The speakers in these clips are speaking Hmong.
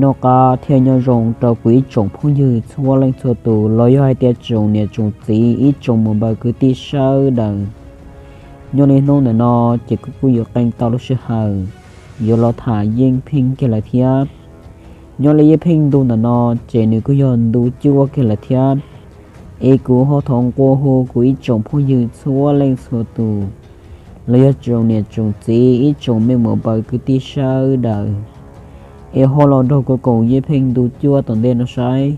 Noj qab thiab nyob zoo rau kuv ib tsoom phooj ywg txhua leej txhua tus los yog hais tias tsoom niam tsoom txiv ib tsoom muam npaws kwv tij sawv daws. Nyob li hnub ntawm no ces kuv kuj yuav qee tau lub sij hawm yuav los tham Yeej Pheej kiag lawm thiab. Nyob li Yeej Pheej ntu ntawm no ces nws kuj yog ntu cuaj kiag lawm thiab. Es kuv ho thov nqua hu kuv ib tsoom phooj ywg txhua leej txhua tus los yog tsoom niam tsoom txiv ib tsoom me muam npaws kwv tij sawv daws es ho los nrog kuv koom Yeej Pheej ntu cuaj tom ntej no saib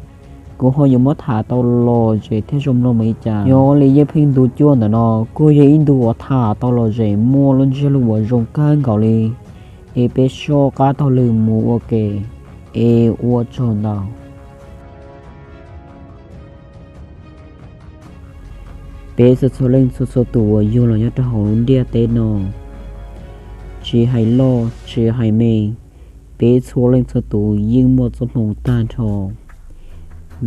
kuv ho yuav muab tham tau lom zem thiab zoo mloog npaum li cas. Nyob li Yeej Pheej ntu cuaj ntawm no kuj yog ib ntu uas tham tau lom zem muaj lub ntsiab lus uas zoo kawg nkaus li. Es peb soj qab taug lw mus ua ke, es ua tsaug ntau. Peb txhua txhua leej txhua txhua tus uas yug los nyob rau hauv lub ntiaj teb no, tsis hais loj tsis hais me, peb txhua leej txhua tus yeej muaj txoj hmoo tag nrho.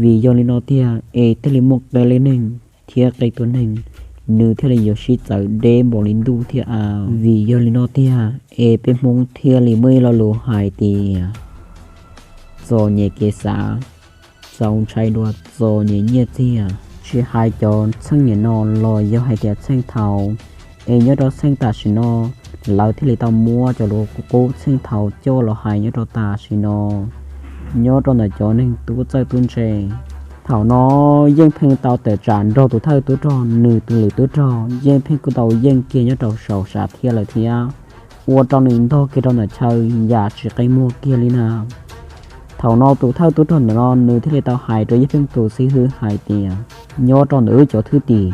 Vim yog li no tiag es thiaj li muaj qee leej neeg thiab qee tus neeg nws thiaj li yuav sib txawv deb npaum li ntuj thiab av. Vim yog li no tiag es peb Hmoob thiaj li muaj ib lo lus hais tias txom nyem kev xav, txaus ntshai dua txom nyem nyiaj txiag. Tsis hais cov txheej niam no los yog hais tias txheej thaud, es nyob rau txheej tam sim no lawv thiaj li tau muab cov lus qub txheej thaud coj los hais nyob rau tam sim no, nyob rau ntawm cov neeg tub txawj tub ntse. Thaum no Yeej Pheej tau tawm tsam nrog tus thawj tub rog nws tus lwm tub rog, Yeej Pheej kuj tau yeej kiag nyob rau saum sam thiaj lawm thiab, ua rau nws ntog kiag rau ntawm chaw yam tsis qe muag kiag li na. Thaum no tus thawj tub rog ntawm no nws thiaj li tau hais rau Yeej Pheej tus xib hwb hais tias nyob rau ntawm wb cov thwj tim,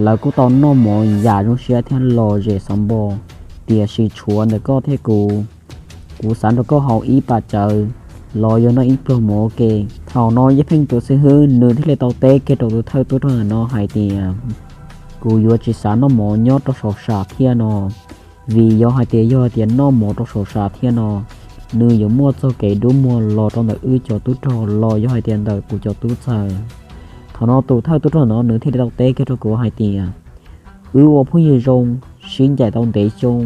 lawv kuj tau noj mov yam zoo siab thiab lom zem xov npo, tiam sis tshuav ntawm koj thiab kuv, kuv xav nrog koj haus ib pas cawv los yog noj ib pluag mov ua ke. Thaum no Yeej Pheej tus xib hwb nws thiaj li tau teb kiag rau tus thawj tub rog ntawm no hais tias kuv yuav tsis xav noj mov nyob rau saum sam thiaj no, vim yog hais tias yog hais tias noj mov rau saum sam thiaj no, nws yuav muaj txoj kev dub muag los rau ntawm wb cov tub rog los yog hais tias ntawm kuv cov tub txawg. Thaum no tus thawj tub rog no nws thiaj li tau teb kiag rau kuv hais tias wb ua phooj ywg zoo, sib ncaim tau ntev xyoo,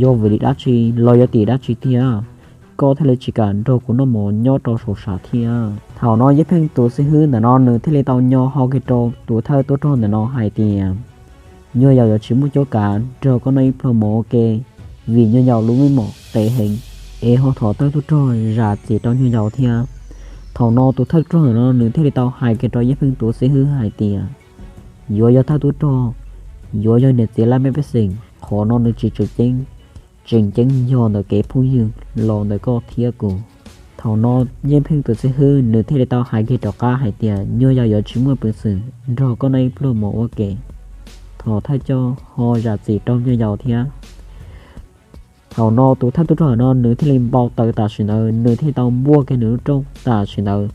yog vim li dab tsi los yog tim dab tsi tiag, koj thiaj li tsis kam nrog kuv noj mov nyob rau saum sam thiaj? Thaum no Yeej Pheej tus xib hwb ntawm no nws thiaj li tau nyo hau kiag rau tus thawj tub rog ntawm no hais tias nyuag yaus yuav tsis muaj cuab kav nrog koj noj ib pluag mov ua ke, vim nyuag yaus lub meej mom qev heev, es ho thov thawj tub rog zam txim rau nyuag yaus thiab. Thaum no tus thawj tub rog ntawm no nws thiaj li tau hais kiag rau Yeej Pheej tus xib hwb hais tias yuav yog thawj tub rog, yuav yog niam txiv laj mej pej xeem, qhov no nws tsis tseem ceeb, tseem ceeb yog ntawm kev phooj ywg los ntawm koj thiab kuv. Thaum no Yeej Pheej tus xib hwb nws thiaj li tau hais kiag rov qab hais tias nyuag yaus yuav tsis muaj peev xwm nrog koj noj ib pluag mov ua ke, thov thawj coj ho zam txim rau nyuag yaus thiab. Thaum no tus thawj tub rog no nws thiaj li npau taws tam sim ntawd, nws thiaj li tau npuaj kiag nws lub rooj tam sim ntawd,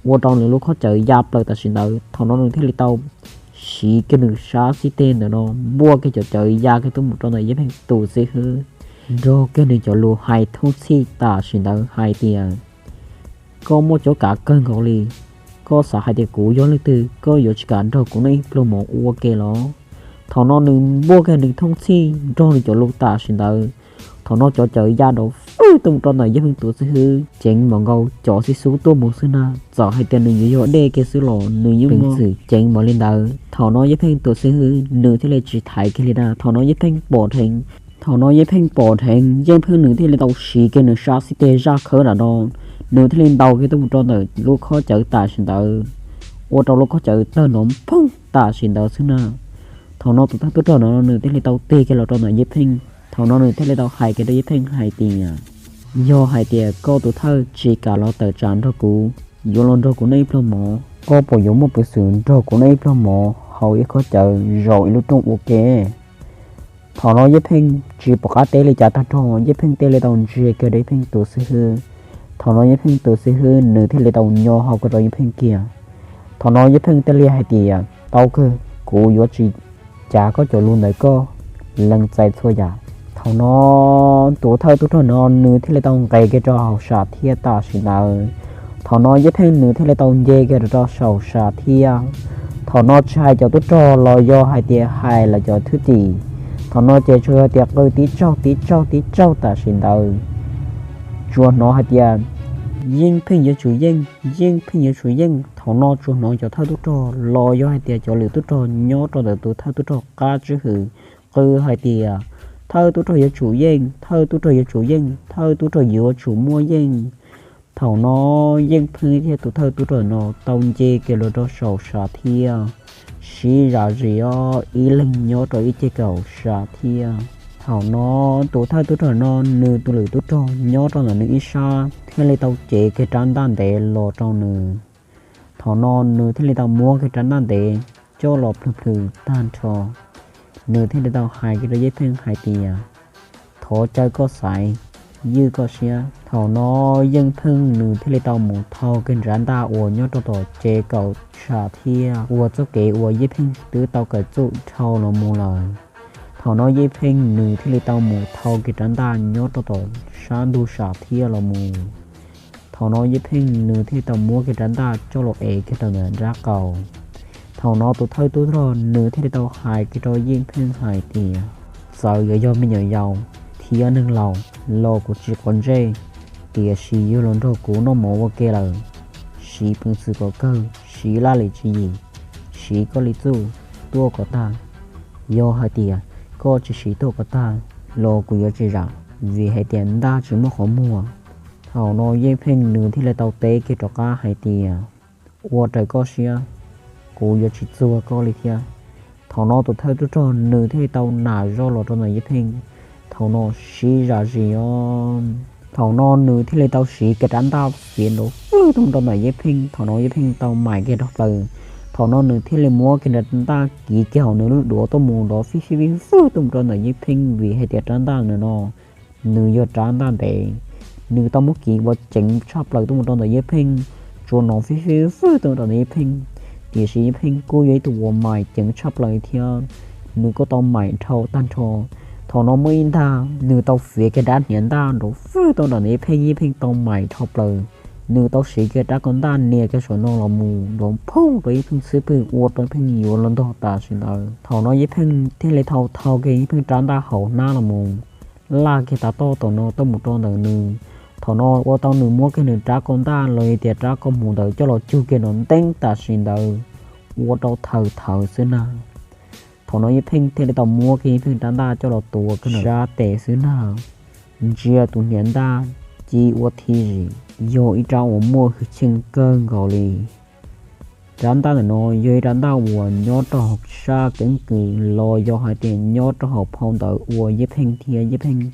ua rau nws lub khob cawv ya plaws tam sim ntawd. Thaum no nws thiaj li tau siv kiag nws sab xib teg ntawm no npuaj kiag cov cawv ya kiag tuaj mus rau ntawm Yeej Pheej tus xib hwb, nrog kiag nws cov lus hais thooj txhij tam sim ntawd hais tias koj muaj cuab kav kawg nkaus li, koj xav hais tias kuv yog leej twg koj yuav tsis kam nrog kuv noj ib pluag mov ua ke los? Thaum no nws npuaj kiag nws thooj txhij nrog nws cov lus tam sim ntawd, thaum no cov cawv ya nrov fwj tuaj mus rau ntawm Yeej Pheej tus xib hwb ceev npaum nkaus cov xib xub tuaj mus xwb na. Txawm hais tias nws yuav yog dej kiag xwb los nws yeej muaj peev xwm ceev npaum li ntawd. Thaum no Yeej Pheej tus xib hwb nws thiaj li tsis thaiv kiag li na. Thaum no Yeej Pheej pom dheev, thaum no Yeej Pheej pom dheev, Yeej Pheej nws thiaj li tau siv kiag nws sab xib teg zaj khawb nram no, nws thiaj li ntaus kiag tuaj mus rau ntawm lub khob cawv tam sim ntawd, ua rau lub khob cawv tawg nrov phooj tam sim ntawd xwb na. Thaum no tus thawj tub rog no nws thiaj li tau tig kiag los rau ntawm Yeej Pheej. Thaum no nws thiaj li tau hais kiag rau Yeej Pheej hais tias yog hais tias koj tus thawj tsis kam los tawm tsam nrog kuv, yuav los nrog kuv noj ib pluag mov, koj puas yuav muaj peev xwm nrog kuv noj ib pluag mov haus ib khob cawv zaum ib lub rooj ua ke? Thaum no Yeej Pheej tsis pom qab teb li cas tag nrho, Yeej Pheej thiaj li tau ntsia kiag rau Yeej Pheej tus xib hwb. Thaum no Yeej Pheej tus xib hwb nws thiaj li tau nyo hau kiag rau Yeej Pheej kiag. Thaum no Yeej Pheej thiaj li hais tias tau kawg, kuv yuav tsis cav koj cov lus ntawd koj lees txais txhua yam. Thaum no tus thawj tub rog no nws thiaj li tau nqes kiag rau hauv sam thiaj tam sim ntawd. Thaum no Yeej Pheej nws thiaj li tau nce kiag rau rau saum sam thiaj. Thaum no tsis hais cov tub rog los yog hais tias hais lawv cov thwj tim, thaum no ces tsuas yog tias qw tib tsaug tib tsaug tib tsaug tam sim ntawd. Tsuas hnov hais tias Yeej Pheej yuav tsum yeej, Yeej Pheej yuav tsum yeej. Thaum no tsuas hnov cov thawj tub rog los yog hais tias cov lwm tub rog nyob rau ntawm tus thawj tub rog qab tswj hwm qw hais tias, thawj tub rog yuav tsum yeej, thawj tub rog yuav tsum yeej, thawj tub rog yuav tsum muaj yeej. Thaum no Yeej Pheej thiab tus thawj tub rog no tau nce kiag los rau saum sam thiab, sib zam zis ob ib leeg nyob rau ib ceg kaum sam thiab. Thaum no tus thawj tub rog no nws tus lwm tub rog nyob rau ntawm nws ib sab thiaj li tau cev kiag rab ntaj ntev los rau nws. Thaum no nws thiaj li tau muab kiag rab ntaj ntev coj los plhws plhws tag nrho. Nws thiaj li tau hais kiag rau Yeej Pheej hais tias, thov caw koj xaiv, ywj koj siab. Thaum no Yeej Pheej nws thiaj li tau mus thau kiag rab ntaj uas nyob rau tom ceg kaum sam thiab uas txoj kev uas Yeej Pheej twb tau kawm txuj dhau los mus lawm. Thaum no Yeej Pheej nws thiaj li tau mus thau kiag rab ntaj nyob rau tom sab ntug sam thiab los mus. Thaum no Yeej Pheej nws thiaj li tau muab kiag rab ntaj coj los ev kiag rau ntawm nraub qaum. Thaum no tus thawj tub rog nws thiaj li tau hais kiag rau Yeej Pheej hais tias, txawm yuav yog me nyuam yaus thiab neeg laus los kuv tsis quav ntsej, tiam sis yog los nrog kuv noj mov ua ke lawm, siv peev xwm kom kawg, siv laj lim tswv yim, siv koj li txuj tuaj kom tag. Yog hais tias koj tsis siv tuaj kom tag los kuv yuav tsis zam, vim hais tias ntaj tsis muaj qhov muag. Thaum no Yeej Pheej nws thiaj li tau teb kiag rov qab hais tias, ua raws koj siab, kuv yuav tsis txuag koj li thiab. Thaum no tus thawj tub rog nws thiaj li tau nam zoj los rau ntawm Yeej Pheej. Thaum no sib zam zis os. Thaum no nws thiaj li tau siv kiag rab ntaj fiav nrov fwj tuaj mus rau ntawm Yeej Pheej. Thaum no Yeej Pheej tau maim kiag dhau plaws. Thaum no nws thiaj li muab kiag rab ntaj kiv kiag hauv nws lub duav tuaj mus nrov fij fij fij fwj tuaj mus rau ntawm Yeej Pheej, vim hais tias rab ntaj ntawm no nws yog rab ntaj ntev. Nws tau muab kiv ua ceev tshaj plaws tuaj mus rau ntawm Yeej Pheej, tsuas nrov fij fij fwj tuaj mus rau ntawm Yeej Pheej. Tiam sis Yeej Pheej kuj yog ib tug uas maim ceev tshaj plaws thiab, nws kuj tau maim dhau tag nrho. Thaum no muaj ib ntag nws tau fiav kiag rab hniav ntaj nrov fwj tuaj mus rau ntawm Yeej Pheej, Yeej Pheej tau maim dhau plaws. Nws tau siv kiag rab ko ntaj nias kiag saum no los mus nrov phooj rau Yeej Pheej xub pwg, ua rau Yeej Pheej yuav los ntog tam sim ntawd. Thaum no Yeej Pheej thiaj li tau thau kiag Yeej Pheej rab ntaj hauv hnab los mus laj kiag tav toj tom no tuaj mus rau ntawm nws. Thaum no ua tau nws muab kiag nws rab ko ntaj los yog tias rab ko hmuv ntawd coj los cug kiag nrov nteeb tam sim ntawd, ua rau thawv thawv xwb na. Thaum no Yeej Pheej thiaj li tau muab kiag Yeej Pheej rab ntaj coj los tuav kiag nws sab tes xwb na. Ntsia tus hniav ntaj ci ua thi zim, yog ib rab uas muaj hwj chim kawg nkaus li. Rab ntaj ntawm no yog ib rab ntaj uas nyob rau hauv sab keeb kwm los yog hais tias nyob rau hauv phau ntawv uas Yeej Pheej thiab Yeej Pheej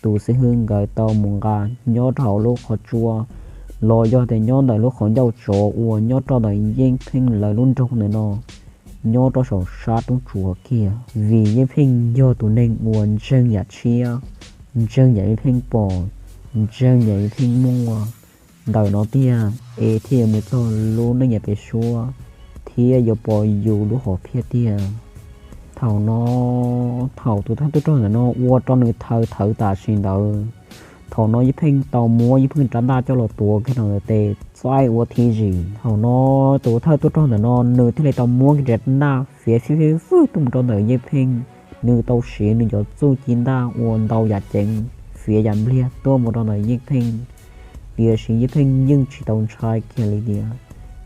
tus xib hwb nkawd tau mus nqa nyob rau hauv lub qhov tsua los yog tias nyob ntawm lub qhov ncauj tsov uas nyob rau ntawm Yeej Pheej lawv lub nroog ntawm no, nyob rau saum sab roob tsuas kiag. Vim Yeej Pheej yog tus neeg uas ntseeg yam tshiab, ntseeg yam Yeej Pheej pom, ntseeg yam Yeej Pheej muaj, ntawm no tiag es thiaj yuav mus txog lub neej yav pem suab thiab yuav pom yus lub hom phiaj tiag. Thaum no, thaum tus thawj tub rog ntawm no ua rau nws thawv thawv tam sim ntawd, thaum no Yeej Pheej tau muab Yeej Pheej rab ntaj coj los tuav kiag nws tes txaij ua thi zim. Thaum no tus thawj tub rog ntawm no nws thiaj li tau muab kiag rab ntaj fiav fij fwj tuaj mus rau ntawm Yeej Pheej. Nws tau siv nws cov txuj ci ntaj ua ntau yam ceev, fiav yam npliag tuaj mus rau ntawm Yeej Pheej. Tiam sis Yeej Pheej yeej tsis tau ntshai kiag li tias,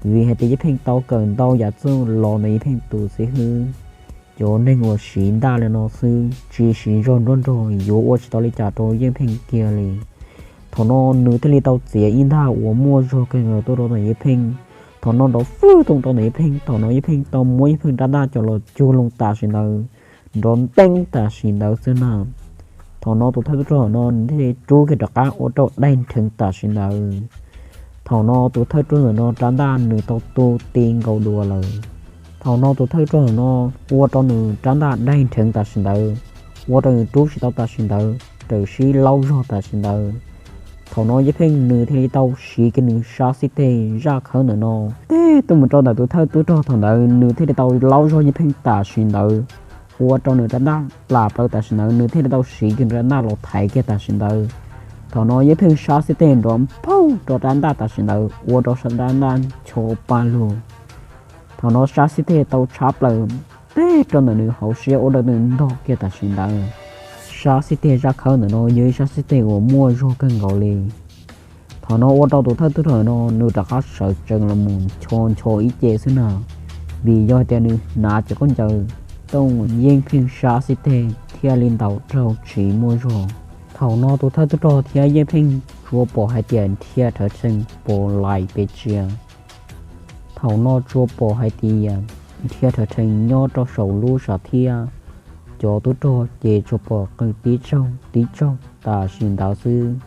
vim hais tias Yeej Pheej tau kawm ntau yam txuj los ntawm Yeej Pheej tus xib hwb. Cov neeg uas siv ntaj li no xwb tsis siv zog nruab nrog yuav ua tsis tau li cas rau Yeej Pheej kiag li. Thaum no nws thiaj li tau txiav ib ntaj uas muaj zog kawg nkaus tuaj rau ntawm Yeej Pheej. Thaum no nrov fwj tuaj rau ntawm Yeej Pheej, thaum no Yeej Pheej tau muab Yeej Pheej rab ntaj coj los cug loo tam sim ntawd, nrov nteeb tam sim ntawd xwb na. Thaum no tus thawj tub rog no nws thiaj li rub kiag rov qab ua rau daig nrheev tam sim ntawd. Thaum no tus thawj tub rog ntawm no rab ntaj nws tau tu ti nkaus dua lawm. Thaum no tus thawj tub rog ntawm no ua rau nws rab ntaj daig nrheev tam sim ntawd, ua rau nws rub tsis tau tam sim ntawd, raws sib laub zog tam sim ntawd. Thaum no Yeej Pheej nws thiaj li tau siv kiag nws sab xib teg zaj khawb ntawm no teg tuaj mus rau ntawm tus thawj tub rog thaum ntawd, nws thiaj li tau laub zog Yeej Pheej tam sim ntawd, ua rau nws rab ntaj plam plaws tam sim ntawd, nws thiaj li tau siv kiag nws rab ntaj los thaiv kiag tam sim ntawd. Thaum no Yeej Pheej sab xib teg nrov nphauj rau rab ntaj tam sim ntawd, ua rau sab rab ntaj ncho pa lug. Thaum no sab xib teg tau tshab plaws teg rau ntawm nws hauv siab ua rau nws ntog kiag tam sim ntawd. Sab xib teg zaj khawb ntawm no yog ib sab xib teg uas muaj zog kawg nkaus li. Thaum no ua rau tus thawj tub rog no nws rov qab sawv tsees los mus ncho ncho ib ce xwb na, vim yog tias nws hnav cov khaub ncaws tooj. Yeej Pheej sab xib teg thiaj li ntaus raug tsis muaj zog. Thaum no tus thawj tub rog thiab Yeej Pheej tsuas pom hais tias Nthia Rhawv Theej pom laim pes tsawg. Thaum no tsuas pom hais tias Nthia Rhawv Theej nyob rau saum lub sam thiab cov tub rog ces tsuas pom qw tib tsaug tib tsaug tam sim ntawd xwb.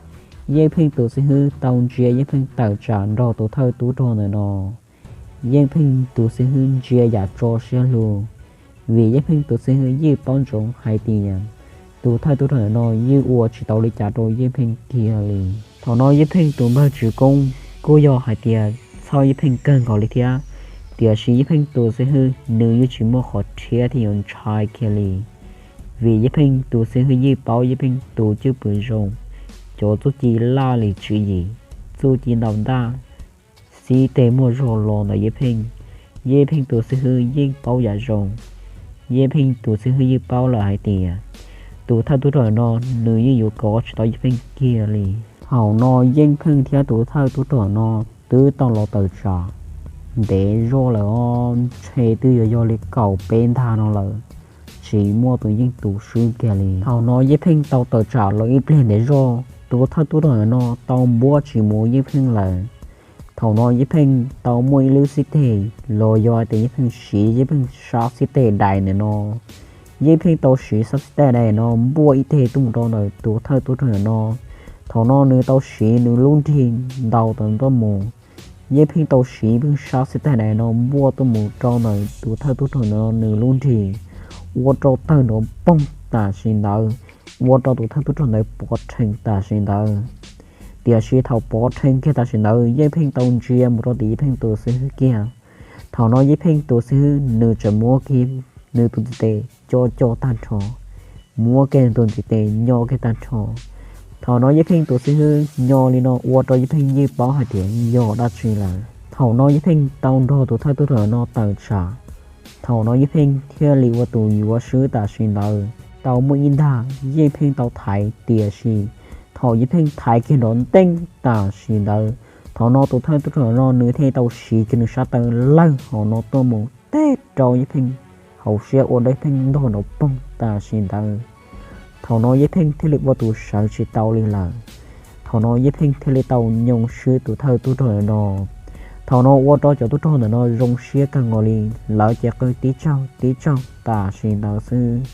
Yeej Pheej tus xib hwb tau ntsia Yeej Pheej tawm tsam nrog tus thawj tub rog ntawm no. Yeej Pheej tus xib hwb ntsia yam tso siab lug, vim Yeej Pheej tus xib hwb yeej paub ntsoov hais tias tus thawj tub rog ntawm no yeej ua tsis tau li cas rau Yeej Pheej kiag li. Thaum no Yeej Pheej tus npawg Tswv Koob kuj yog hais tias txhawj Yeej Pheej kawg nkaus li thiab, tiam sis Yeej Pheej tus xib hwb nws yeej tsis muaj qhov rhiab thiab yuav ntshai kiag li, vim Yeej Pheej tus xib hwb yeej paub Yeej Pheej tus cwj pwm zoo, cov txuj ci laj lim tswv yim, txuj ci ntaus ntaj, xib teg muaj zog los ntawm Yeej Pheej. Yeej Pheej tus xib hwb yeej paub yam zoo. Yeej Pheej tus xib hwb yeej paub lawm hais tias tus thawj tub rog no nws yeej yuav kov tsis tau Yeej Pheej kiag li. Thaum no Yeej Pheej thiab tus thawj tub rog no twb tau los tawm tsam ntev zog lawm os, ntshe twb yuav yog li kaum peb ntag no lawm, tsis muaj tus yeej tus swb kiag li. Thaum no Yeej Pheej tau tawm tsam los ib pliag ntev zog, tus thawj tub rog no tau npuab tsis mus Yeej Pheej lawm. Thaum no Yeej Pheej tau muaj ib lub xib teg los yog hais tias Yeej Pheej siv Yeej Pheej sab xib teg dais ntawm no. Yeej Pheej tau siv sab xib teg dais no npuaj ib teg tuaj mus rau ntawm tus thawj tub rog no. Thaum no nws tau siv nws lub nrig ntaus tau tuaj mus. Yeej Pheej tau siv Pheej sab xib teg dais no npuaj tuaj mus rau ntawm tus thawj tub rog no nws lub nrig, ua rau tawg nrov poog tam sim ntawd, ua rau tus thawj tub rog ntawd pov rhees tam sim ntawd. Tiam sis thaum pov rhees kiag tam sim ntawd Yeej Pheej tau ntsia mus rau tim Yeej Pheej tus xib hwb kiag. Thaum no Yeej Pheej tus xib hwb nws tseem muab kiag nws tus ntiv tes co co tag nrho, muab kiag nws tus ntiv tes nyo kiag tag nrho. Thaum no Yeej Pheej tus xib hwb nyo li no ua rau Yeej Pheej yeej paub hais tias yog dab tsi lawm. Thaum no Yeej Pheej tau nrog tus thawj tub rog no tawm tsam. Thaum no Yeej Pheej thiaj li ua tus yuav swb tam sim ntawd. Tau muaj ib nthag Yeej Pheej tau thaiv, tiam sis thaum Yeej Pheej thaiv kiag nrov nteej tam sim ntawd, thaum no tus thawj tub rog no nws thiaj li tau siv kiag nws sab taw lawg hauv no tuaj mus teb rau Yeej Pheej hauv siab ua rau Yeej Pheej ntog nrov poog tam sim ntawd. Thaum no Yeej Pheej thiaj li ua tus sawv tsis tau li lawm. Thaum no Yeej Pheej thiaj li tau nyoo swb tus thawj tub rog ntawm no. Thaum no ua rau cov tub rog ntawm no zoo siab kawg nkaus li, lawv ces qw tib tsaug tib tsaug tam sim ntawd xwb.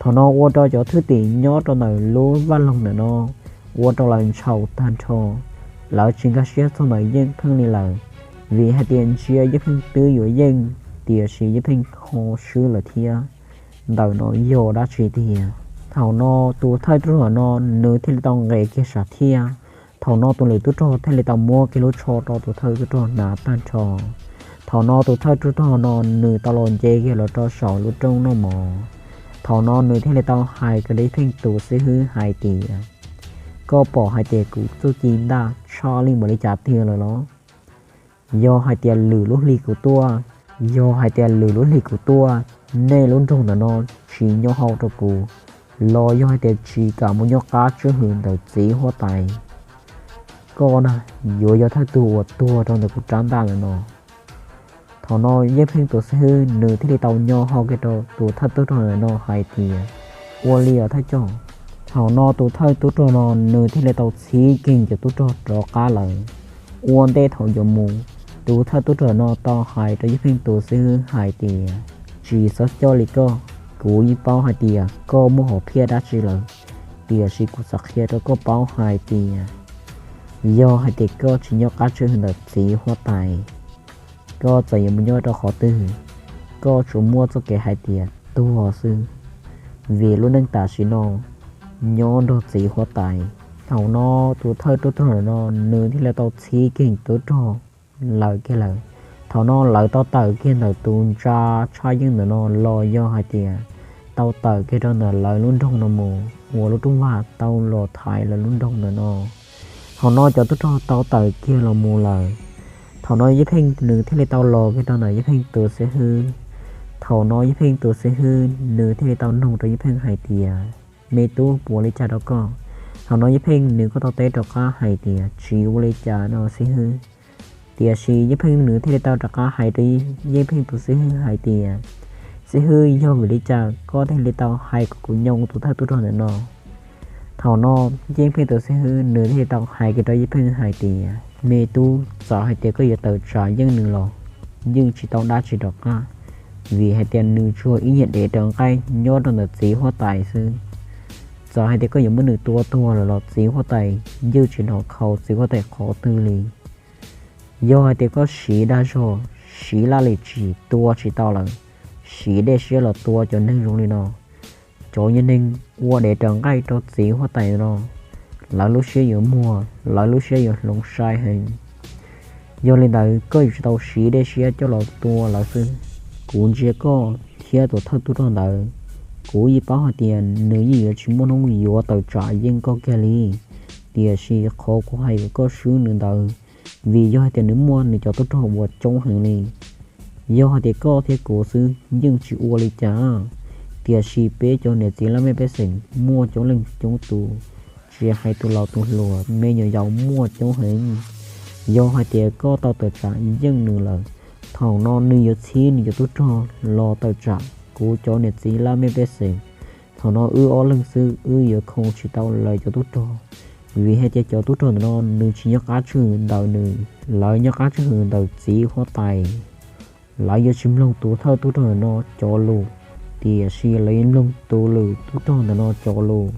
Thaum no ua rau cov thwj tim nyob rau ntawm lub vaj loog ntawm no ua rau lawv ntshau tag nrho. Lawv tsis nkag siab txog ntawm Yeej Pheej li lawm, vim hais tias ntsia Yeej Pheej twb yuav yeej, tiam sis Yeej Pheej ho swb lawm thiab. Ntawm no yog dab tsi tiag? Thaum no tus thawj tub rog no nws thiaj li tau nqes kiag sam thiaj. Thaum no tus lwm tub rog thiaj li tau muab kiag lub tsho rau tus thawj tub rog hnav tag nrho. Thaum no tus thawj tub rog no nws tau los nce kiag los rau saum lub rooj noj mov. Thaum no nws thiaj li tau hais kiag rau Yeej Pheej tus xib hwb hais tias, koj pom hais tias kuv txuj ci ntaj tshaj lij npaum li cas tiag lawm los? Yog hais tias lwm lub hlis kuv tuaj, yog hais tias lwm lub hlis kuv tuaj, nej lub nroog ntawm no tsis nyo hau rau kuv, los yog hais tias tsis kam mus nyob qab tswj hwm ntawm txiv huab tais, koj na yuav yog thawj tug uas tuag rau ntawm kuv rab ntaj ntawm no. Thaum no Yeej Pheej tus xib hwb nws thiaj li tau nyo hau kiag rau tus thawj tub rog ntawm no hais tias, ua li os thawj coj. Thaum no tus thawj tub rog no nws thiaj li tau txhib kiag cov tub rog rov qab lawm. Ua ntej thaum yuav mus, tus thawj tub rog no tau hais rau Yeej Pheej tus xib hwb hais tias, tsis txhob coj li koj, kuv yeej paub hais tias koj muaj hom phiaj dab tsi lawm, tiam sis kuv xav qhia rau koj paub hais tias, yog hais tias koj tsis nyob qab tswj hwm ntawm txiv huab tais, koj txawm yuav mus nyob rau qhov twg, koj tsuas muaj txoj kev hais tias tuag xwb, vim lub neej tam sim no nyob nrog txiv huab tais. Thaum no tus thawj tub rog no nws thiaj li tau txhib kiag tub rog lawm kiag lawm. Thaum no lawv tau tawm kiag ntawm tus ntsa tshaj yeej ntawm no los yog hais tias tau tawm kiag rau ntawm lawv lub nroog no mus uas lub rooj vag tau los thaiv lawv lub nroog ntawm no. Thaum no cov tub rog tau tawm kiag los mus lawm. Thaum no Yeej Pheej nws thiaj li tau los kiag rau ntawm Yeej Pheej tus xib hwb. Thaum no Yeej Pheej tus xib hwb nws thiaj li tau noog rau Yeej Pheej hais tias, me tub, puas li cas rau koj? Thaum no Yeej Pheej nws kuj tau teb rov qab hais tias tsis ua li cas no xib hwb. Tiam sis Yeej Pheej nws thiaj li tau rov qab hais rau Yeej Pheej tus xib hwb hais tias, xib hwb, yog vim li cas koj thiaj li tau hais kom kuv nyob tus thawj tub rog ntawm no? Thaum no Yeej Pheej tus xib hwb nws thiaj li tau hais kiag rau Yeej Pheej hais tias, me tub, txawm hais tias koj yuav tawm tsam yeej nws los yeej tsis tau dab tsi rov qab, vim hais tias nws tsuas ib niag dev raws nqaij nyob rau ntawm txiv huab tais xwb. Txawm hais tias koj yuav muab nws tua tuag lawm los txiv huab tais yeej tsis hnov khau txiv huab tais qhov twg li. Yog hais tias koj siv dag zog, siv laj lim tsis tua tsis tau lawm, siv dej siab los tua cov neeg zoo li no, cov yog neeg ua dev raws nqaij rau txiv huab tais no, lawv lub siab yuav muag, lawv lub siab yuav hloov sai heev. Yog li ntawd koj yuav tsum tau siv dej siab coj los tua lawv xwb. Kuv ntsia koj thiab tus thawj tub rog ntawd, kuv yeej paub hais tias nws yeej yuav tsis muaj hnub yuav tawm tsam yeej koj kiag li. Tiam sis qhov kuv hais kom koj swb nws ntawd, vim yog hais tias nws muaj nws cov tub rog uas coob heev li. Yog hais tias koj thiab kuv xwb yeej tsis ua li cas, tiam sis peb cov niam txiv laj mej pej xeem muaj coob leej coob tus, tsis hais tus laus tus hluas, me nyuam yaus muaj coob heev. Yog hais tias koj tau tawm tsam yeej nws lawm, thaum no nws yuav txhib nws cov tub rog los tawm tsam kuv cov niam txiv laj mej pej xeem. Thaum no wb ob leeg xwb wb yuav khoo tsis tau lawv cov tub rog, vim hais tias cov tub rog ntawm no nws tsis nyob qab tswj hwm ntawm nws, lawv nyob qab tswj hwm ntawm txiv huab tais. Lawv yuav tsis mloog tus thawj tub rog ntawm no cov lus, tiam sis lawv yuav mloog tus lwm tub rog ntawm no cov lus,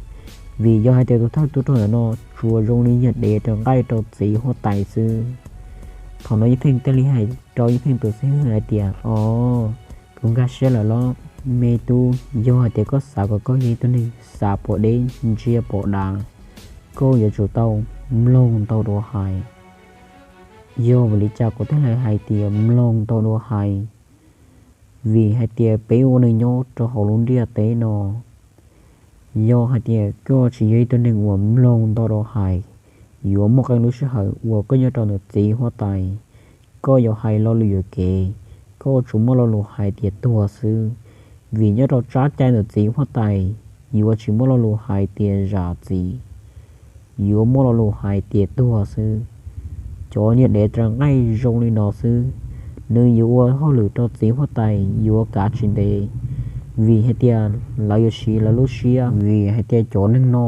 vim yog hais tias tus thawj tub rog ntawm no tsuas zoo li yog dev raws nqaij rau txiv huab tais xwb. Thaum no Yeej Pheej thiaj li hais rau Yeej Pheej tus xib hwb hais tias, o, kuv nkag siab lawm los me tub, yog hais tias koj xav kom koj yog ib tug neeg xav pom deb ntsia pom dav, koj yuav tsum tau mloog ntau dua hais. Yog vim li cas kuv thiaj li hais tias mloog ntau dua hais? Vim hais tias peb ua neeg nyob rau hauv lub ntiaj teb no, yog hais tias koj tsis yog ib tug neeg uas mloog ntau dua hais, yuav muaj qee lub sij hawm uas koj nyob rau ntawm txiv huab tais, koj yuav hais lo lus yuam kev, koj tsuas muaj lo lus hais tias tuag xwb. Vim nyob rau tsab cai ntawm txiv huab tais yuav tsis muaj lo lus hais tias zam txim, yuav muaj lo lus hais tias tuag xwb. Cov niag dev raws nqaij zoo li no xwb, nws yuav ua hauj lwm rau txiv huab tais yuav kav tsis ntev, vim hais tias lawv yuav siv lawv lub siab, vim hais tias cov neeg no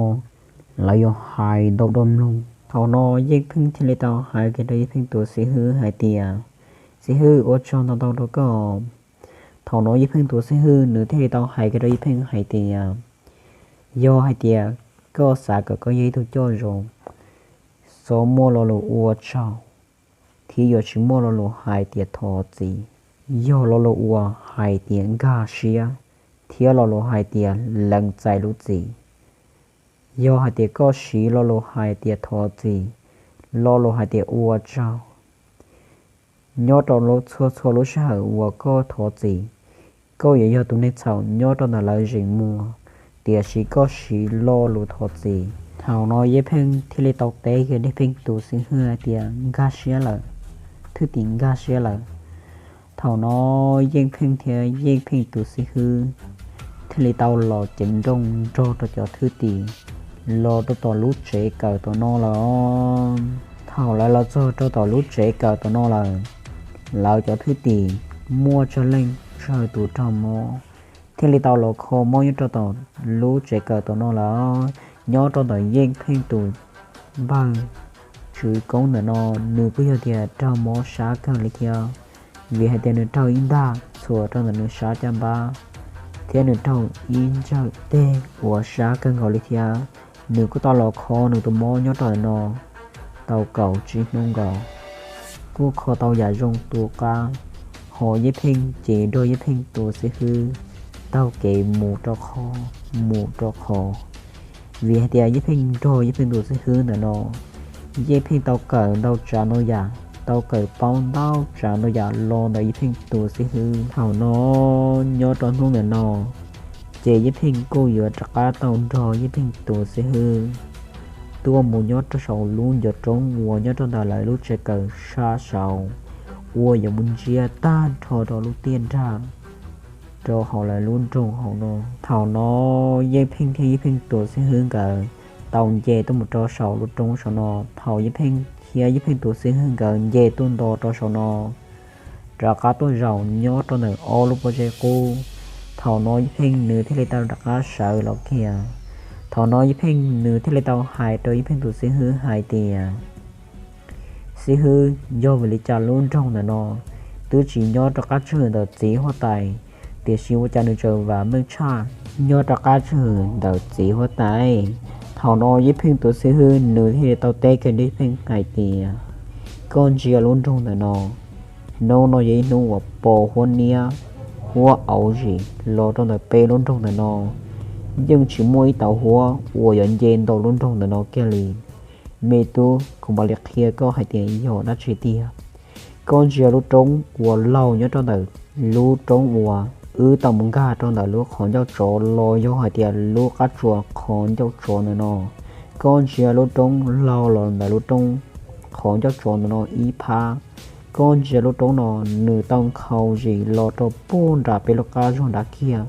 lawv yuav hais ntau dua mloog. Thaum no Yeej Pheej thiaj li tau hais kiag rau Yeej Pheej tus xib hwb hais tias, xib hwb, ua tsaug ntau ntau rau koj. Thaum no Yeej Pheej tus xib hwb nws thiaj li tau hais kiag rau Yeej Pheej hais tias, yog hais tias koj xav kom koj yog ib tug coj zoo, txhob muaj lo lus ua tsaug, thiab yuav tsis muaj lo lus hais tias thov txim. Yog lo lus uas hais tias nkag siab, thiab lo lus hais tias lees txais lub txim. Yog hais tias koj siv lo lus hais tias thov txim, lo lus hais tias ua tsaug, nyob rau txhua txhua lub sij hawm uas koj thov txim, koj yuav yog tus neeg txhaum nyob rau ntawm lawv zeem muag, tiam sis koj siv lo lus thov txim. Thaum no Yeej Pheej thiaj li tau teb kiag Yeej Pheej tus xib hwb hais tias nkag siab lawm, thwj tim nkag siab lawm. Thaum no Yeej Pheej thiab Yeej Pheej tus xib hwb thiaj li tau los ceev nrooj nrog rau cov thwj tim los rau tom lub tsev kawm tom no lawm. Thaum lawv los txog rau tom lub tsev kawm tom no lawm, lawv cov thwj tim muaj tsawg leej tsawg tus raug mob thiaj li tau los kho mob nyob rau tom lub tsev kawm tom no lawm. Nyob rau ntawm Yeej Pheej tus npawg Tswv Koob ntawm no, nws kuj yog tias raug mob sab kawg li thiab, vim hais tias nws raug ib ntaj txhuam rau ntawm nws sab caj npab, thiab nws raug ib ntsawj teg uas sab kawg nkaus li thiab. Nws kuj tau los kho nws tus mob nyob rau ntawm no tau kaum tsib hnub nkaus, kuj kho tau yam zoo tu qab. Ho Yeej Pheej ces nrog Yeej Pheej tus xib hwb taug kev mus rau qhov, mus rau qhov, vim hais tias Yeej Pheej nrog Yeej Pheej tus xib hwb ntawm no, Yeej Pheej tau kawm ntau tsav ntau yam, tau kawm paub ntau tsav ntau yam los ntawm Yeej Pheej tus xib hwb. Thaum no nyob rau hnub ntawm no, ces Yeej Pheej kuj yuav rov qab tau nrog Yeej Pheej tus xib hwb tuaj mus nyob rau saum lub ncov roob uas nyob rau ntawm lawv lub tsev kawm sab saud, uas yuav mus ntsiab tag nrho rau lub tiaj nrag rau hauv lawv lub nroog hauv no. Thaum no Yeej Pheej thiab Yeej Pheej tus xib hwb nkawd tau nce tuaj mus rau saum lub roob saum no. Thaum Yeej Pheej thiab Yeej Pheej tus xib hwb nkawd nce tuaj nto rau saum no, rov qab tuaj zaum nyob rau ntawm ob lub pob zeb qub. Thaum no Yeej Pheej nws thiaj li tau rov qab sawv los kiag. Thaum no Yeej Pheej nws thiaj li tau hais rau Yeej Pheej tus xib hwb hais tias, Xib hwb, yog vim li cas lub nroog ntawm no twb tsis nyob rov qab tswj hwm ntawm txiv huab tais, tiam sis ua cas nws tseem vam meej tshaj nyob rov qab tswj hwm ntawm txiv huab tais? Thaum no Yeej Pheej tus xib hwb nws thiaj li tau teb kiag Yeej Pheej hais tias, Koj ntsia lub nroog ntawm no, hnub no yog ib hnub uas pos huab niab huab auv zim los rau ntawm peb lub nroog ntawm no, yeej tsis muaj ib tauv huab uas yuav nce nto lub nroog ntawm no kiag li. Me tub, kuv mam li qhia koj hais tias yog dab tsi tiag. Koj ntsia lub roob uas laug nyob rau ntawm lub roob uas wb tau mus nkag rau ntawm lub qhov ncauj tsov los yog hais tias lub qab tsuas qhov ncauj tsov ntawm no. Koj ntsia lub roob laug los ntawm lub roob qhov ncauj tsov ntawm no ib phab. Koj ntsia lub roob no, nws tau nkhaus zim los rau puag nram peb lub qab zog nrad kiag.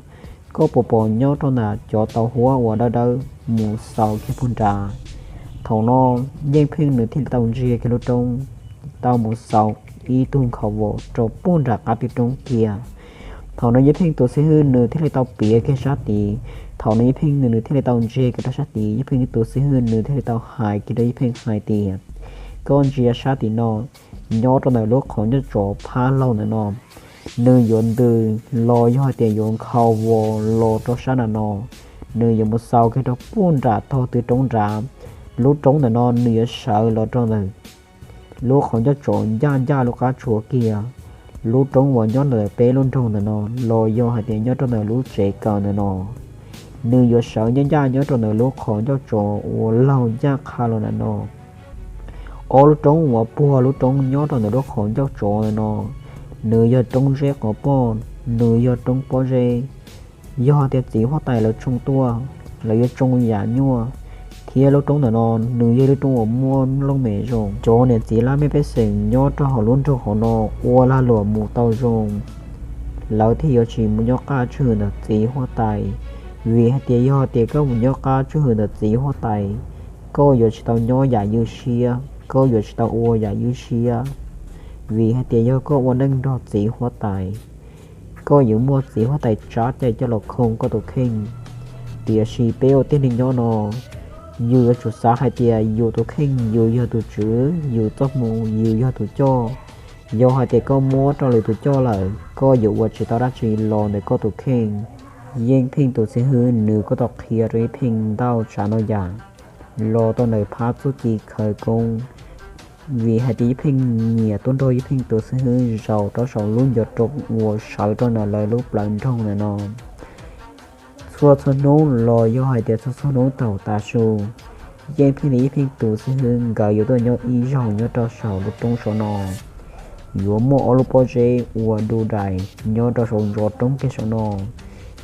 Koj puas pom nyob rau ntawm cov tauv huab uas dawb dawb mus xaus kiag puag nrad? Thaum no Yeej Pheej nws thiaj li tau ntsia kiag lub roob, tau mus xaus ib tug nkhaus vos rau puag nram qab twg roob kiag. Thaum no Yeej Pheej tus xib hwb nws thiaj li tau piav kiag sab tid. Thaum no Yeej Pheej nws thiaj li tau ntsia kiag rau sab tid. Yeej Pheej tus xib hwb nws thiaj li tau hais kiag rau Yeej Pheej hais tias, Koj ntsia sab tim no, nyob rau ntawm lub qhov ncauj tsov phab laug ntawm no, nws yuav ntws los yog hais tias yuav nkhaus vos los rau sab nram no, nws yuav mus xaus kiag rau puag nram tog twg roob nrad. Lub roob ntawm no nws yuav sawv los rau ntawm lub qhov ncauj tsov ncaj ncaj lub qab tsuas kiag. Lub roob uas nyob ntawm peb lub nroog ntawm no los yog hais tias nyob rau ntawm lub tsev kawm ntawm no, nws yuav sawv ncaj ncaj nyob rau ntawm lub qhov ncauj tsov uas laug ncaj qha los ntawm no. Ob lub roob uas puag lub roob nyob rau ntawm lub qhov ncauj tsov ntawm no, nws yog roob zeb qhov poj, nws yog roob pob zeb. Yog hais tias txiv huab tais lawv tsoo tuaj, lawv yuav tsoo yam nyuaj, thiab lub roob ntawm no nws yog lub roob uas muaj nplooj mem zoo. Cov niam txiv laj mej pej xeem nyob rau hauv lub nroog hauv no ua lag luam mus tau zoo, lawv thiaj yuav tsis mus nyob qab tswj hwm ntawm txiv huab tais. Vim hais tias yog hais tias koj mus nyob qab tswj hwm ntawm txiv huab tais, koj yuav tsis tau nyob yam ywj siab, koj yuav tsis tau ua yam ywj siab. Vim hais tias yog koj ua neej nrog txiv huab tais, koj yuav muaj txiv huab tais tsab cai coj los khoo koj tus kheej. Tiam sis peb ua tib neeg nyob no, yus yuav tsum xav hais tias yus tus kheej yus yog tus tswv, yus txoj hmoo yus yog tus coj. Yog hais tias koj muab rau lwm tus coj lawm, koj yuav ua tsis tau dab tsi los ntawm koj tus kheej. Yeej Pheej tus xib hwb nws kuj tau qhia rau Yeej Pheej ntau tsav ntau yam los rau ntawm phab txuj ci khawv koob. Vim hais tias Yeej Pheej nyiam tuaj nrog Yeej Pheej tus xib hwb zaum rau saum lub ncov roob uas sawv rau ntawm lawv lub plawv nroog ntawm no. Txhua txhua hnub los yog hais tias txhua txhua hnub thaum tav su, Yeej Pheej thiab Yeej Pheej tus xib hwb nkawd yuav tuaj nyob ib zaug nyob rau saum lub roob saum no. Yuav muaj ob lub pob zeb uas du dais nyob rau saum ntov roob kiag saum no.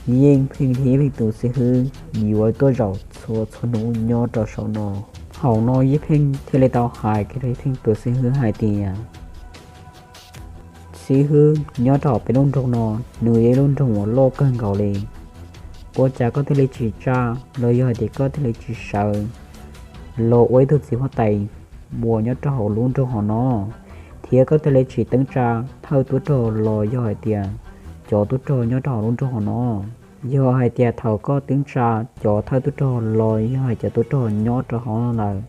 Yeej Pheej thiab Yeej Pheej tus xib hwb yuav tuaj zaum txhua txhua hnub nyob rau saum no. Thaum no Yeej Pheej thiaj li tau hais kiag rau Yeej Pheej tus xib hwb hais tias, Xib hwb, nyob rau hauv peb lub nroog no, nws yog ib lub nroog uas loj kawg nkaus li. Ua cas koj thiaj li tsis tsa los yog hais tias koj thiaj li tsis sawv los ua ib tug txiv huab tais uas nyob rau hauv lub nroog hauv no, thiab koj thiaj li tsis teeb tsa thawj tub rog los yog hais tias cov tub rog nyob rau hauv lub nroog hauv no? Yog hais tias thaum koj teeb tsa cov thawj tub rog los yog hais cov tub rog nyob rau hauv no lawm,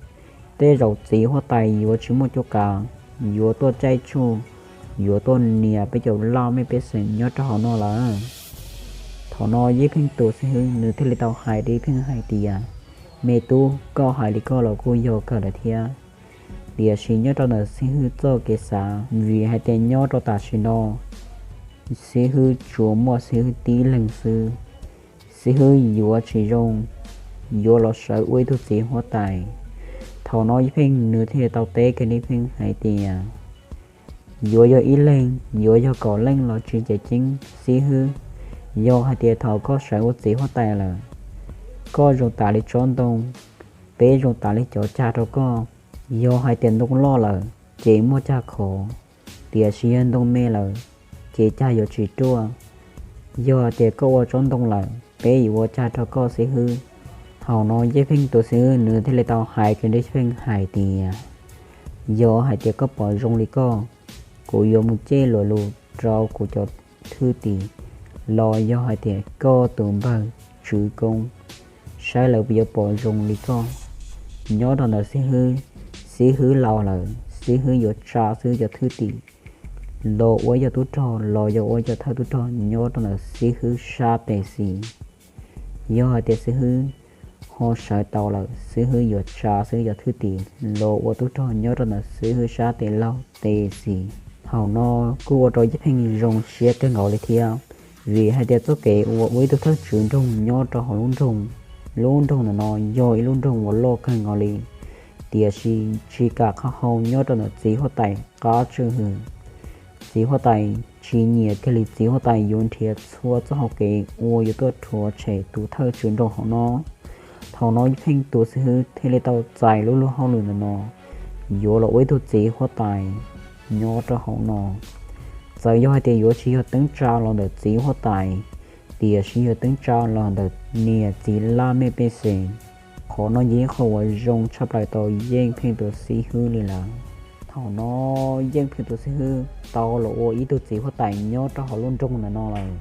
tej zaum txiv huab tais yuav tsis muaj cuab kav, yuav tuaj caij tsuj, yuav tuaj nias peb cov laj mej pej xeem nyob rau hauv no lawm. Thaum no Yeej Pheej tus xib hwb nws thiaj li tau hais rau Yeej Pheej hais tias, Me tub, koj hais li koj los kuj yog kawg lawm thiab. Tiam sis nyob rau ntawm xib hwb txoj kev xav, vim hais tias nyob rau tam sim no xib hwb tsuas muaj xib hwb tib leeg xwb. Xib hwb yuav tsis zoo yuav los sawv ua ib tug txiv huab tais. Thaum no Yeej Pheej nws thiaj li tau teb kiag Yeej Pheej hais tias, Yuav yog ib leeg, yuav yog kaum leej los tsis ces ceeb xib hwb. Yog hais tias thaum koj sawv ua txiv huab tais lawm, koj zoo tas li tsob ntoo, peb zoo tas li cov cag rau koj. Yog hais tias ntoo loj lawm ces muaj cag khov, tiam sis yog ntoo me lawm ces cag yuav tsis ruaj. Yog hais tias koj ua tsob ntoo lawm, peb yuav ua cag rau koj xib hwb. Thaum no Yeej Pheej tus xib hwb nws thiaj li tau hais kiag rau Yeej Pheej hais tias, yog hais tias koj pom zoo li koj, kuv yuav mus coj luag lus rau kuv cov thwj tim, los yog hais tias koj tus npawg Tswv Koob, saib lawv puas yuav pom zoo li koj. Nyob rau ntawm xib hwb, xib hwb laus lawm, xib hwb yuav tsa xib hwb cov thwj tim los ua ib co tub rog los yog ua ib co thawj tub rog nyob rau ntawm xib hwb sab tes xis. Yog hais tias xib hwb ho sawv tau lawm, xib hwb yuav tsa xib hwb cov thwj tim los ua tub rog nyob rau ntawm xib hwb sab tes laug tes xis. Thaum no kuj ua rau Yeej Pheej zoo siab kawg nkaus li thiab, vim hais tias txoj kev uas ua ib tug thawj tswv nroog nyob rau hauv lub nroog, lub nroog ntawm no yog ib lub nroog uas loj kawg nkaus li, tiam sis tsis kam qhov hau nyob rau ntawm txiv huab tais qab tswj hwm. Txiv huab tais tsis nyiam kiag li, txiv huab tais yuav nrhiav txhua txoj hau kev uas yuav tuaj rhuav tshem tus thawj tswv nroog hauv no. Thaum no Yeej Pheej tus xib hwb thiaj li tau txais lub luag hauj lwm ntawm no, yuav los ua ib tug txiv huab tais nyob rau hauv no. Txawm yog hais tias yuav tsis yog teeb tsa los ntawm txiv huab tais, tiam sis yog teeb tsa los ntawm niam txiv laj mej pej xeem. Qhov no yog ib qho uas zoo tshaj plaws tau Yeej Pheej tus xib hwb li lawm. Thaum no Yeej Pheej tus xib hwb tau los ua ib tug txiv huab tais nyob rau hauv lub nroog ntawm no lawm.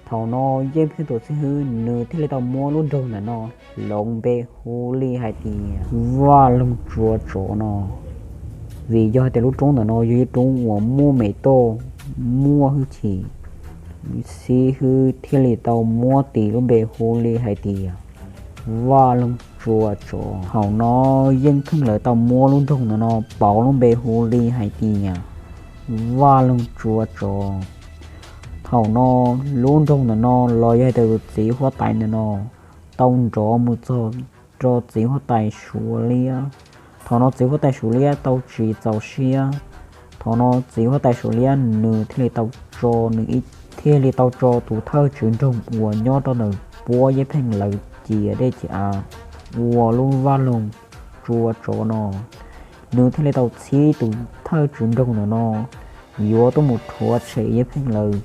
Thaum no Yeej Pheej tus xib hwb nws thiaj li tau muab lub nroog ntawm no hloov npe hu li hais tias Vaj Loog Tsua Tsov no. Vim yog hais tias lub roob ntawm no yog ib roob uas muaj me toj, muaj hwj chim, xib hwb thiaj li tau muab tis lub npe hu li hais tias Vaj Loog Tsua Tsov. Thaum no Yeej Pheej lawv tau muab lub nroog ntawm no pauv lub npe hu li hais tias Vaj Loog Tsua Tsov. Thaum no lub nroog ntawm no los yog hais tias tus txiv huab tais ntawm no tau nrov mus txog rau txiv huab tais Suav Liab. Thaum no txiv huab tais Suav Liab tau tsis txaus siab. Thaum no txiv huab tais Suav Liab nws thiaj li tau tso, nws thiaj li tau tso tus thawj tswv nroog uas nyob rau ntawm puab Yeej Pheej lawv ciam dej ciam av ua lub Vaj Loog Tsua Tsov no. Nws thiaj li tau txhib tus thawj tswv nroog ntawm no yuav tuaj mus rhuav tshem Yeej Pheej lawv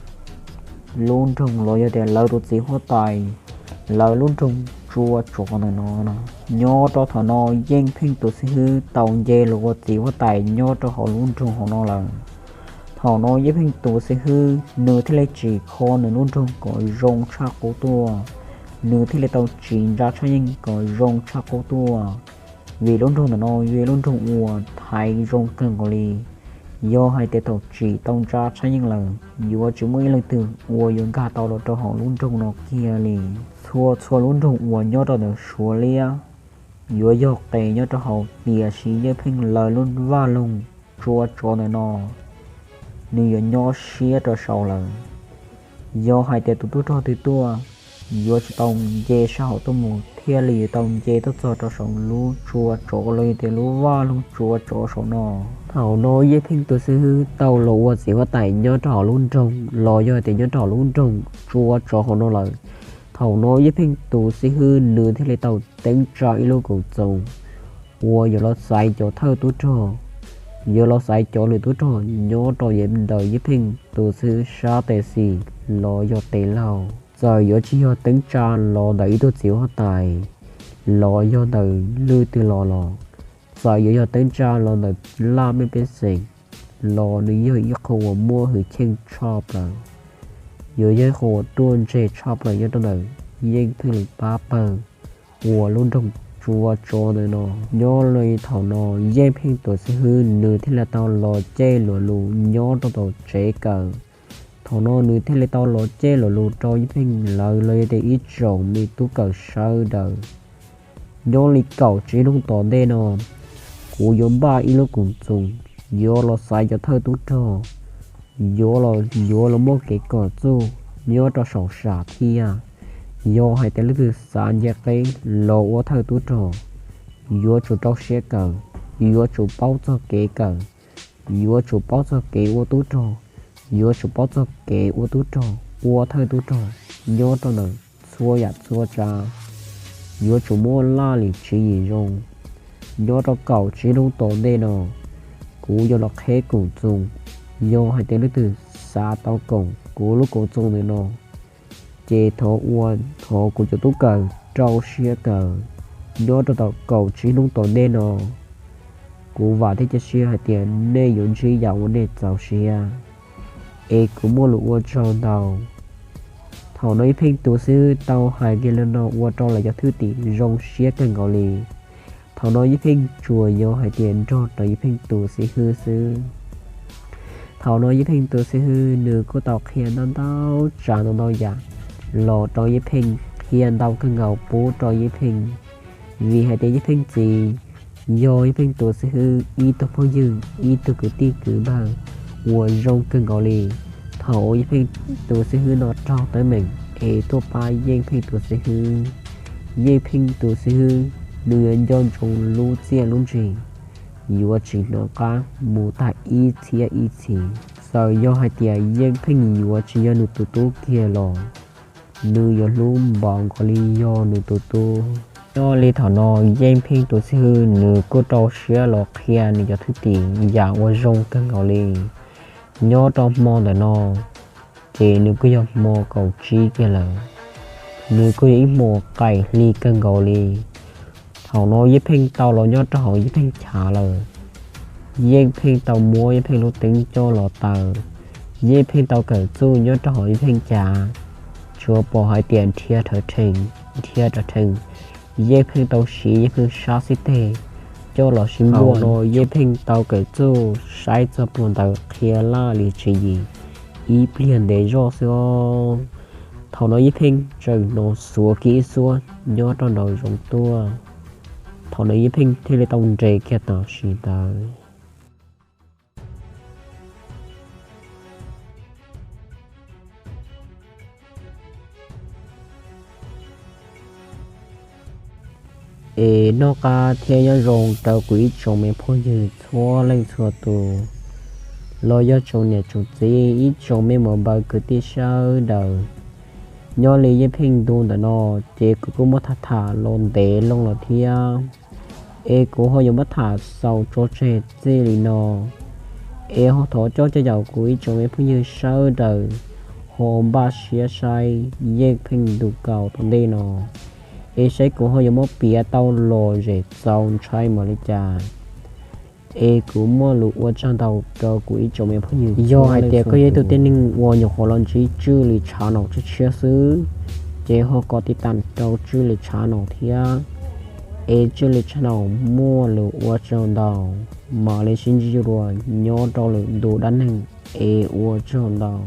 lub nroog los yog tias lawv tus txiv huab tais, lawv lub nroog Tsua Tsov ntawm no. Nyob rau thaum no Yeej Pheej tus xib hwb tau nce los ua txiv huab tais nyob rau hauv lub nroog hauv no lawm. Thaum no Yeej Pheej tus xib hwb nws thiaj li tsim kho nws lub nroog kom zoo tshaj qub tuaj. Nws thiaj li tau tsim ntsa tshaj yeej kom zoo tshaj qub tuaj, vim lub nroog ntawm no yog lub nroog uas thaiv zoo kawg nkaus li. Yog hais tias thaum tsim tau ntsa tshaj yeej lawm, yuav tsis muaj ib leej twg uas yuav nkag tau los rau hauv lub nroog no kiag li. Txhua txhua lub nroog uas nyob rau ntawm Suav Liab yuav yog qes nyob rau hauv, tiam sis Yeej Pheej lawv lub Vaj Loog Tsua Tsov ntawm no nws yuav nyob siab rau saud lawm. Yog hais tias tus tub rog twg tuaj, yuav tsum tau nce sab hauv tuaj mus thiaj li yuav tau nce tuaj txog rau saum lub Tsua Tsov los yog tias lub Vaj Loog Tsua Tsov saum no. Thaum no Yeej Pheej tus xib hwb tau los ua txiv huab tais nyob rau hauv lub nroog los yog tias nyob rau hauv lub nroog Tsua Tsov hauv no lawm. Thaum no Yeej Pheej tus xib hwb nws thiaj li tau teeb tsa ib lub koom txoos uas yuav los xaiv cov thawj tub rog, yuav los xaiv cov lwm tub rog nyob rau yav ntawm Yeej Pheej tus xib hwb sab tes xis los yog tes laug. Txawm yuav tsis yog teeb tsa los ntawm ib tug txiv huab tais los yog ntawm lwm twg los los, txawm yuav yog teeb tsa los ntawm laj mej pej xeem los nws yog ib qho uas muaj hwj chim tshaj plaws, yuav yog ib qho uas ruaj ntseg tshaj plaws nyob rau ntawm Yeej Pheej lub pab pawg uas lub nroog Tsua Tsov ntawm no. Nyob li thaum no Yeej Pheej tus xib hwb nws thiaj li tau los coj luag lus nyob rau tom tsev kawm. Thaum no nws thiaj li tau los coj luag lus rau Yeej Pheej lawv los yog tias ib tsoom me tub kawm sawv daws. Nyob li kaum tsib hnub tom ntej no, kuv yuav npaj ib lub koom txoos, yuav los xaiv cov thawj tub rog, yuav los, yuav los muaj kev kom txuj nyob rau saum sam thiab. Yog hais tias leej twg xav nce qeb los ua thawj tub rog, yuav tsum rau siab kawm, yuav tsum paub txog kev kawm, yuav tsum paub txog kev ua tub rog, yuav tsum paub txog kev ua tub rog, ua thawj tub rog nyob rau ntawm txhua yam txhua tsav, yuav tsum muaj laj lim tswv yim zoo. Nyob rau kaum tsib hnub tom ntej no, kuv yuav los qheb koom txoos. Yog hais tias leej twg xav tau koom kuv lub koom txoos ntawm no, ces thov ua, thov kuv cov tub kawm rau siab kawm. nyob rau tom kaum tsib hnub tom ntej no, kuv vam thiab cia siab hais tias nej yuav ntsib yam uas nej txaus siab, es kuv muaj lus ua tsaug ntau. Thaum no Yeej Pheej tus xib hwb tau hais kiag li no ua rau lawv cov thwj tim zoo siab kawg nkaus li. Thaum no Yeej Pheej tsuas yog hais tias nrog rau Yeej Pheej tus xib hwb xwb. Thaum no Yeej Pheej tus xib hwb nws kuj tau qhia ntau ntau tsav ntau ntau yam los rau Yeej Pheej, qhia ntau kawg nkaus pub rau Yeej Pheej, vim hais tias Yeej Pheej txiv yog Yeej Pheej tus xib hwb ib tug phooj ywg, ib tug kwv tij kwv npawg uas zoo kawg nkaus li. Thaum uas Yeej Pheej tus xib hwb no raug teeb meem es tuaj pab Yeej Pheej tus xib hwb, Yeej Pheej tus xib hwb nws yuav nco ntsoov lub txiaj lub ntsig, yuav tsis hnov qab mus tag ib txhiab ib txhis. Txawm yog hais tias Yeej Pheej yuav tsis yog nws tus tub kiag los nws yuav hlub npaum nkaus li yog nws tus tub. Nyob li thaum no Yeej Pheej tus xib hwb nws kuj rau siab los qhia nws cov thwj tim yam uas zoo kawg nkaus li. Nyob rau hmo ntawm no ces nws kuj yog hmo kaum tsib kiag lawm, nws kuj yog ib hmo qaim hli kawg nkaus li. Thaum no Yeej Pheej tau los nyob rau hauv Yeej Pheej chav lawm. Yeej Pheej tau muab Yeej Pheej lub teeb coj los taws, Yeej Pheej tau kawm txuj nyob rau hauv Yeej Pheej chav, tsuas pom hais tias nrhiav rhawv rhees, nrhiav rhawv rhees. Yeej Pheej tau siv Yeej Pheej sab xib teg coj los sib npuaj no, Yeej Pheej tau kawm txuj saib txog pluag ntawd qhia laj li tswv yim ib pliag ntev zoj xwb os. Thaum no Yeej Pheej tseem hnov xuav kiag ib suab nyob rau nraum zoov tuaj. Thaum no Yeej Pheej thiaj li tau nres kiag tam sim ntawd. Es noj qab thiab nyob zoo rau kuv ib tsoom me phooj ywg txhua leej txhua tus, los yog tsoom niam tsoom txiv, ib tsoom me muam npawg kwv tij sawv daws. Nyob li Yeej Pheej ntu ntawm no ces kuv kuj muab tham tham los ntev loo lawm thiab, es kuv ho yuav muab tham xaus tso tseg txij li no. Es ho thov coj caw kuv ib tsoom me phooj ywg sawv daws ho npaj siab saib Yeej Pheej ntu kaum tom ntej no, es saib kuv ho yuav muab piav tau lom zem txaus ntshai npaum li cas. Es kuv muaj lus ua tsaug ntau rau kuv ib tsoom me phooj ywg. Yog hais tias koj yog ib tug tib neeg uas nyuam qhuav los ntsib Tswj Lis channel tshiab tshiab xwb, ces ho kov tiv tam rau Tswj Lis channel thiab. Es Tswj Lis channel muaj lus ua tsaug ntau, mam li sib ntsib dua nyob rau lwm ntu dab neeg, es ua tsaug ntau.